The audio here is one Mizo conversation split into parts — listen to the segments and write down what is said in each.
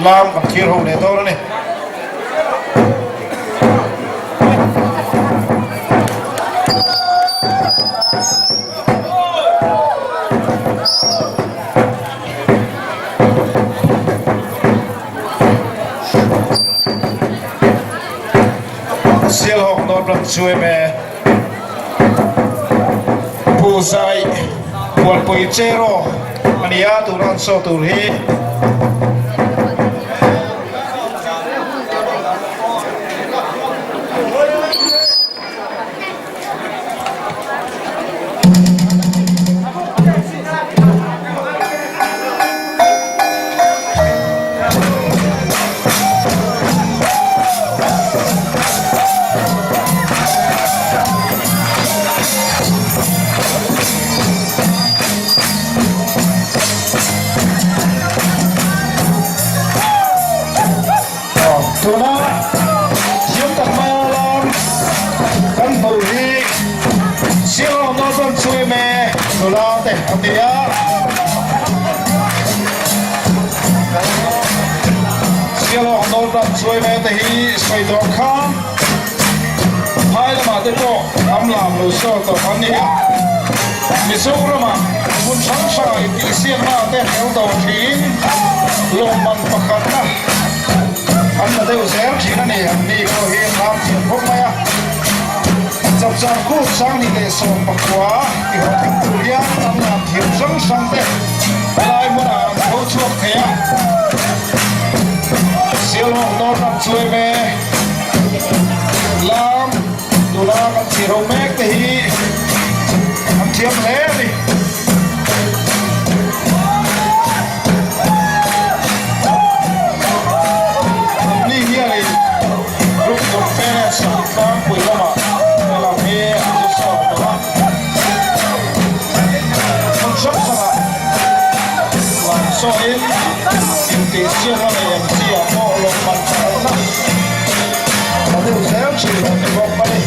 Lam kan thlir ho leh dawn a ni. Sialhawk North lam chu em e. Pu Zai Bualpui Cheraw a ni a, tuna an saw tur hi. Tuna thiam tak maia lam kan hmuh hi Sialawm Northern Chhuime nula te an ni a. Sialawm Northern Chhuime te hi sawi tawh khan phai lamah te pawh an lam lo sawi tawh an ni a. Mizoramah hmun hrang hrangah intihsiakna te tel tawh thin lawmman pakhatna An la deuh zel thin a ni, an ni pawh hi ram thiam khawp mai a. Chapchar kut 2019 ti haw thing tur hian an lam thiam hrang hrang te helai hmunah an tho chhuak thei a. Sialhawk dawn ram chu em e, lam tuna kan thlir ho mek te hi an thiam hle a ni. Ni hianin Group Conference ah tlangpui lamah helam hi an zu chhuak tawh a, hmun hrang hrangah lam sawiin intihsiakna leh em chi ah pawh lawmman thalna a deuh zel thin a ni bawk a ni.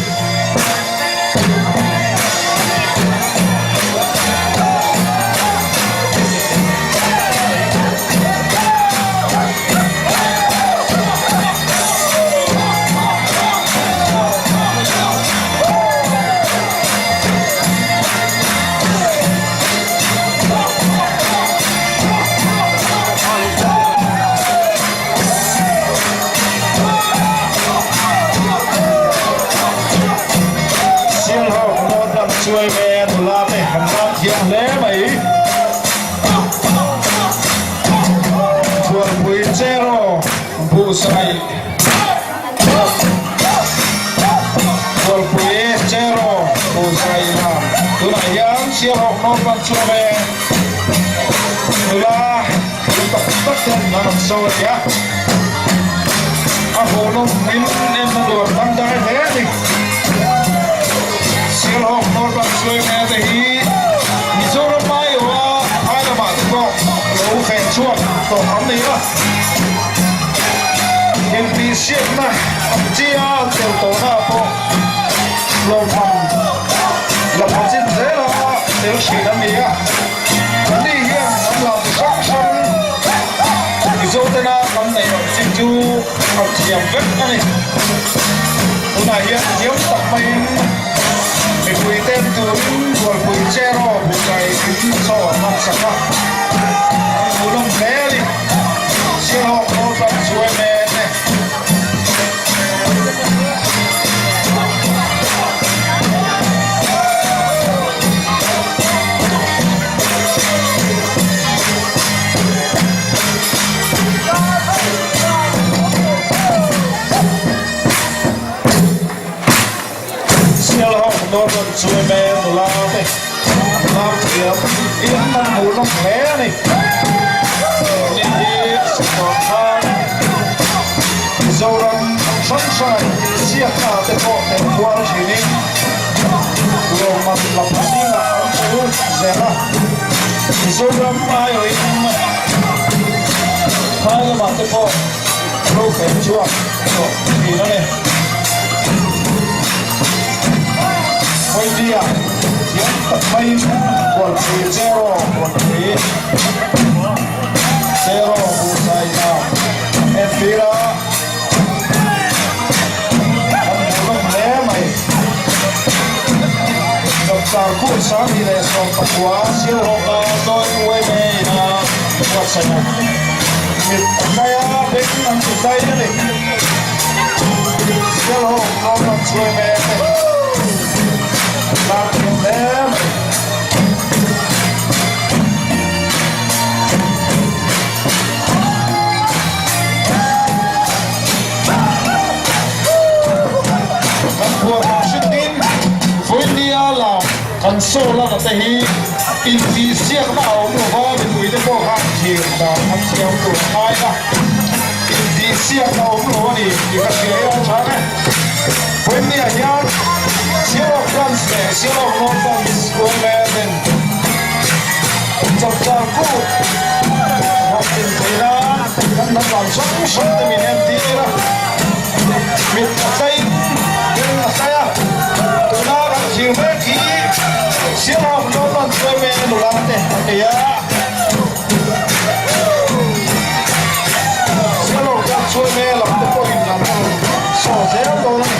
Sialhawk Northern Chuaime nula te han ram thiam hle mai. Thualpui Cheraw Buhsai Thualpui Cheraw Buhsai lam tunah hian Sialhawk Northern Chuaime nula Thil tak tak ten an rawn sawi a nia. A hmuhnawm in en na nuam dangdai hle a ni. Sialhawk Northern Suaime te hi Mizoram aiawha phai lamah te pawh lo feh chhuak tawh an ni a. Intihsiakna ang chia an tel tawhna pawh lawmman la pha chin zela tel thin an ni a. Ani hian an lam hrang hrang Mizo tena kan neih ang chi chu a thiam vek a ni. Tunah hian thiam tak maiin mipui ten turin Bualpui Cheraw Buhzai in chaw an hman sak a, an hmuhnawm hle a ni. Sialhawk Northern Chuaime te. Sialhawk Northern Chuaime nula te an lam thiam in an hmuhnawm hle a ni. Ni hi Singapore khan Mizoram hrang hrang insiakna te pawh tel kual thinin lawmman lam zingah an tel zel a. Mizoram aiawhin phai lamah te pawh ro fel chhuak tawh thin a ni. Hawidia thiam tak maiin Bualpui Cheraw Bualpui Cheraw Buhzai Lam. 2019 Sialhawka Joint YMA in a buatsaih a, mit a tlai a, beng an ti tlai a ni. Sialhawk Northern YMA te lar thiam hle mai. Kan khuar hna hrintin vawinia lam kan sawl a te hi intihsiakna a awm lova mipuite pawh khan thir dan an thiam tur a ngai a, intihsiakna a awm lo a ni tih ka hria e a tha e. Vawinia hian Sialawk Branch leh Sialawk Northern Square ten chapchar kut hlawhtlin theih nan kan hnam lam hrang hrang te min entir a, mit a tlaiin beng a tlai a, tuna kan thlir mek hi Sialhawk Northern Square nula te an ni a. Sialhawk chuan Square lam te pawhin an rawn saw zel dawn a ni.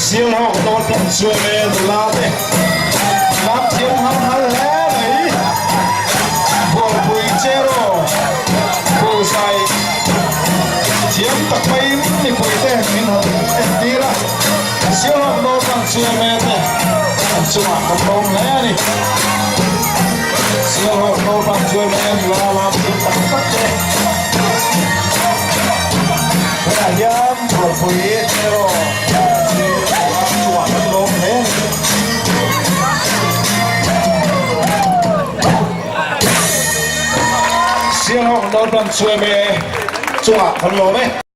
Sialhawk dawn pawh chuan e nula te lam thiam nghal nghal hle mai. Bualpui cheraw buhzai thiam tak maiin mipui te min han entir a, Sialhawk Northern CMA te an chungah kan lawm hle a ni. Sialhawk Northern CMA nula lam thiam tak tak te tunah hian Bualpui cheraw chungah kan lawm hle a ni. Sialhawk Northern CMA chungah kan lawm e.